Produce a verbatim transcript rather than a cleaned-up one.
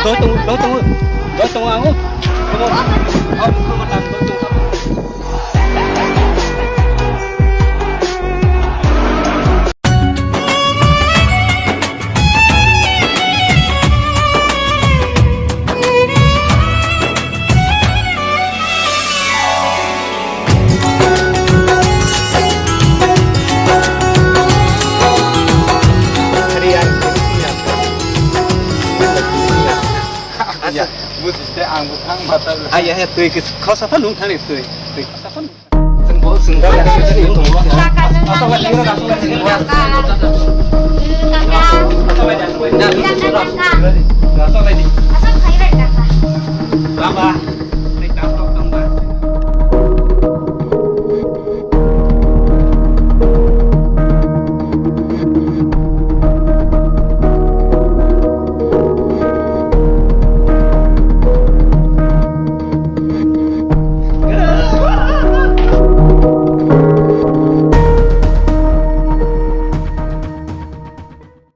Doi tongo, doi tongo, doi tongo ang o. Tongo. Ang tongo, doi tongo. Acha. Buji se ang bo thang mata. Ai ya, twi kis khosa pha nung thani twi. Twi khosa pha nung. Sing bo sing bo.